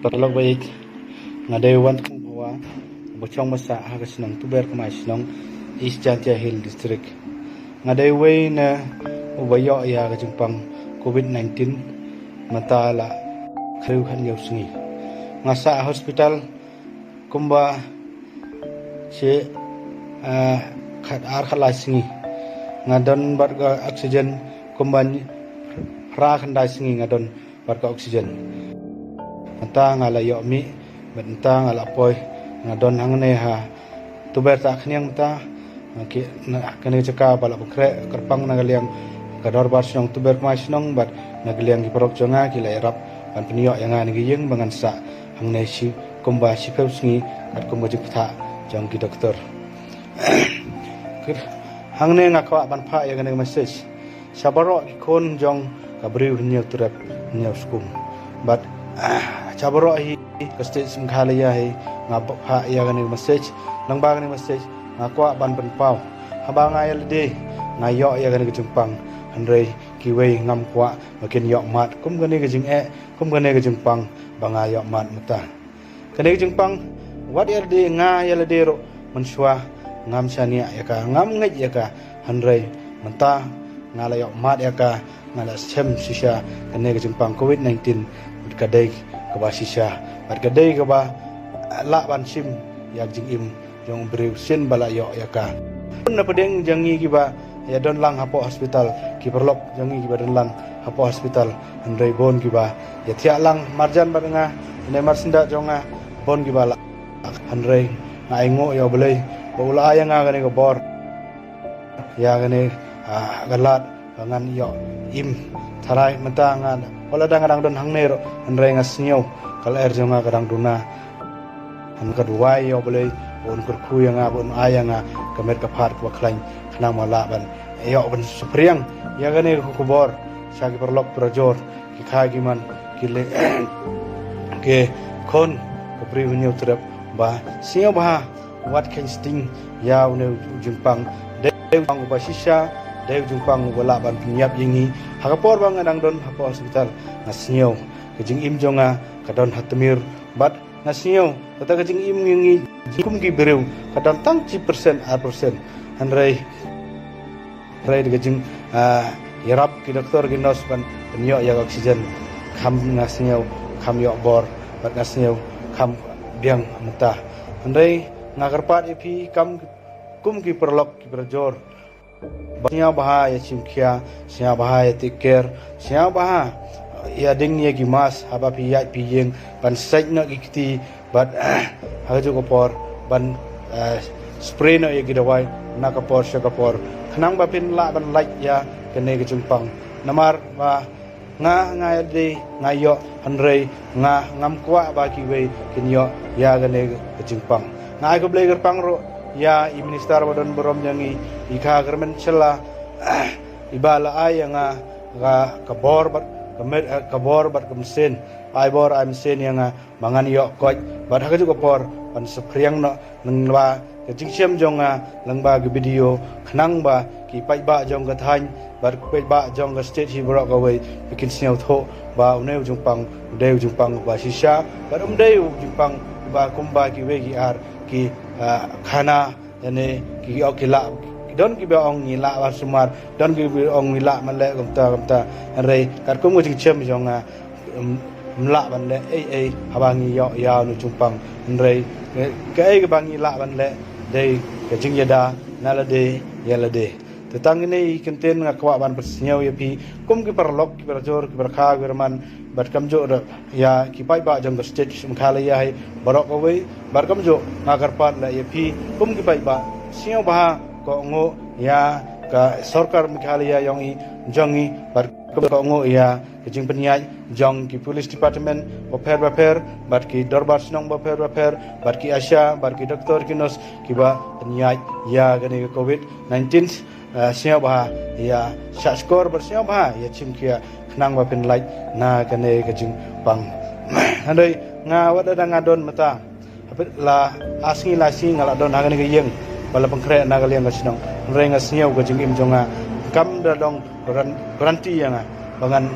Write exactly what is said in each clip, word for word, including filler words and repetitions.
Paralok ba ïeit, nga dei Wantkmung Phawa, ba chong ba sah ha ka shnong Tuber Kmai, shnong East Jaintia Hill District. Nga dei uwei na uba ïoh ïa ka jingpang covid nineteen mynta la khriew khathynñiew sngi. Nga sah hospital kumba shi, ah, khat ar khat lai sngi. Nga don bad ka oxygen kumba phra khyndai sngi nga don bad ka oxygen. Mynta nga la ïoh mih, bad mynta nga la poi, nga don hangne ha Tuber Tahkhniang mynta. Ki, na, kane ka jaka ba la pynkhreh kyrpang na ka liang ka dorbar shnong Tuber Kmai shnong bad na ka liang ki paralok jong nga ki la ïarap ban pynïoh ïa nga na ka ïing ba ngan sah hangne shi kumba shiphew sngi katkum ka jingpynthah jong ki doktor. Hangne nga kwah ban phah ïa kane ka message sha baroh ki khun jong ka Bri u Hynñiewtrep Hynñiewskhem. Bad, ah, sha baroh hi ka state Meghalaya hi nga phah ïa kane ka message, lyngba kane ka message nga kwah ban pynpaw. Haba nga ïa lade nga ïoh ïa kane ka jingpang, hynrei kiwei ngam kwah ba kin ïoh mad kum kane ka jingeh, kum kane ka jingpang ba nga ïoh mad mynta. Kane ka jingpang, wat ïa lade, nga ïa lade ruh mynshuwa ngam shaniah ïa ka, ngam ngeit ïa ka, hynrei mynta nga la ïoh mad ïa ka, nga la shem shisha kane ka jingpang covid nineteen, bad ka dei kaba shisha, bad ka dei kaba lah ban shim ïa ka jingim jong u briew shisien ba la ïoh ïa ka. Na pdeng jong ngi kiba ïa don lang hapoh hospital, ki paralok jong ngi kiba don lang hapoh hospital, hynrei bun kiba ïa thiah lang marjan bad nga, ne marsyndah jong nga, bun kiba lah. Hynrei nga ainguh ïa U Blei ba u la ai ïa nga kane ka bor, ïa kane, ah, ka lad ba ngan ïoh im. Tharai mynta nga, wat la dang, nga dang don hangne ruh, hynrei nga sngew ka lyer jong nga ka dang duna. Ngan ka duwai ïa U Blei ba un kyrkhu ïa nga, ba un ai ïa nga ka met ka phad kaba khlaiñ, khnang ba lah ban ïoh ban saphriang ïa kane ka khubor sha ki paralok parajor, ki kha ki man, ki leh, ki khun ka Bri u Hynñiewtrep, ba sngewbha wat kheiñ sting ïa une u jingpang. Dei u jingpang uba shisha, dei u jingpang uba lah ban pynïap ïa ngi. Ha ka por ba nga dang don hapoh hospital, nga sngew ka jingim jong nga ka don ha tmier, bad nga sngew kata ka jingim ïa ngi kum ki briew ka don tang shi persen, ar persen. Hynrei, hynrei da ka jing, ah, ïarap ki doktor ki nurse ban, ban ïoh ïa ka oxygen, kham, nga sngew kham ïoh bor, bad nga sngew kham biang mynta. Hynrei nga kyrpad ïa phi kam, kum ki paralok ki parajor, ba sngewbha ïa shim khia, sngewbha ïa take care, sngewbha ïa ding ïa ki mask haba phi ïaid phi ïeng, ban sait noh ki kti, bad, eh, ha kajuh ka por ban, eh, spray noh ïa ki dawai na ka por sha ka por, khnang ba phin lah ban lait ïa kane ka jingpang. Namar ba nga, nga ïa dei nga ïoh, hynrei nga ngam kwah ba kiwei kin ïoh ïa kane ka jingpang. Nga ai khublei kyrpang ruh ïa i minister ba don burom jong ngi, i Kha Kyrmen Shylla, iba la ai ïa nga ka, ka bor bad ka met, eh, ka bor bad ka mynsiem. Ai bor ai mynsiem ïa nga ba ngan ïoh koit bad ha kajuh ka por ban saphriang noh lyngba ka jingshem jong nga, lyngba ka video, khnang ba ki paidbah jong ka thaiñ bad ki paidbah jong ka state hi baroh kawei, ba kin sngewthuh ba une u jingpang u dei u jingpang uba shisha, bad um dei u jingpang uba kumba kiwei ki ar ki, ah, khana, ïa ne ki ong ki lah, don kiba ong ngi lah ban sumar, don kiba ong ngi lah ban leh kumta kumta. Hynrei katkum ka jingshem jong nga, ym, ym lah ban leh ei ei haba ngi ïoh ïa une u jingpang. Hynrei, eh, kaei kaba ngi lah ban leh dei ka jingïada na lade ïa lade. Te tang kine ki kyntien nga kwah ban pynsngew ïa phi kum ki paralok ki parajor, ki parakha ki paraman, bad kumjuh ruh ïa ki paidbah jong ka state Meghalaya hi baroh kawei, bad kumjuh nga kyrpad leh ïa phi kum ki paidbah, sngewbha kohnguh ïa ka sorkar Meghalaya jong i, jong i, bad kohnguh ïa ka jingpynïaid jong ki police department bapher bapher, bad ki dorbar shnong bapher bapher, bad ki ASHA, bad ki doktor ki nurse kiba pynïaid ïa kane ka covid nineteen. Eh, sngewbha ïa shahshkor bad sngewbha ïa shim khia khnang ba phin lait na kane ka jingpang. Hynrei nga, wat la dang nga don mynta, hapdeng la ar sngi lai sngi nga la don ha kane ka ïing ba la pynkhreh na ka liang ka shnong. Hynrei nga sngew ka jingim jong nga kam da long garan-, guarantee ïa nga ba ngan,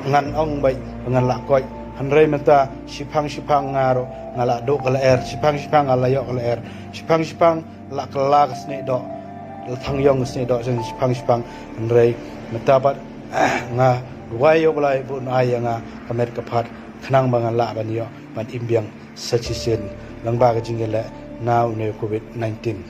ngan ong beit ba ngan lah koit. Hynrei mynta shiphang shiphang nga ruh nga la duh ka lyer, shiphang shiphang nga la ïoh ka lyer, shiphang shiphang la kylla ka snieh doh, la thang ïong ka snieh doh, shiphang shiphang. Hynrei mynta pat nga duwai ïa U Blei ba un ai ïa nga ka met ka phad khnang ba ngan lah ban ïoh ban im biang sa shisien lyngba ka jingïaleh na une u covid nineteen.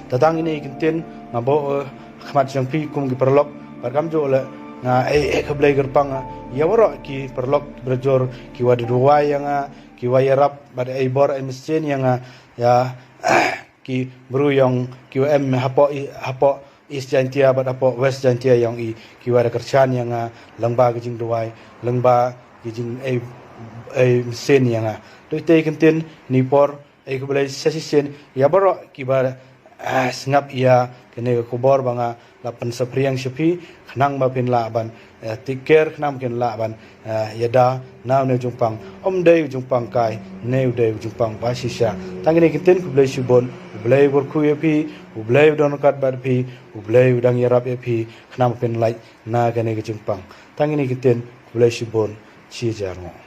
Tang ine i kyntien nga buh ha khmat jong phi kum ki paralok, bad kumjuh leh nga ai ai khublei kyrpang ïa waroh ki paralok ki brajur ki wa da duwai ïa nga, ki wa ïarap bad ai bor ai mynsiem ïa nga, ïa ki briew jong ki wa em hapoh i, hapoh East Jaintia bad hapoh West Jaintia jong i, ki wa da kyrshan ïa nga lyngba ki jingduwai, lyngba ki jing ai, ai mynsiem ïa nga. To ite i kyntien ine i por ai khublei sa shisien ïa baroh ki ba, ah, sngap ïa kane ka khubor ba nga la pynsaphriang sha phi khnang ba phin lah ban, eh, take care, khnang ba phin lah ban, eh, ïada na une u jingpang. Ym dei u jingpang kai, ne u dei u jingpang ba shisha. Tang ine i kyntien khublei shibun, U Blei u kyrkhu ïa phi, U Blei u don ryngkat bad phi, U Blei u dang ïarap ïa phi khnang ba phin lait na kane ka jingpang. Tang ine i kyntien khublei shibun, shi hajar nguh.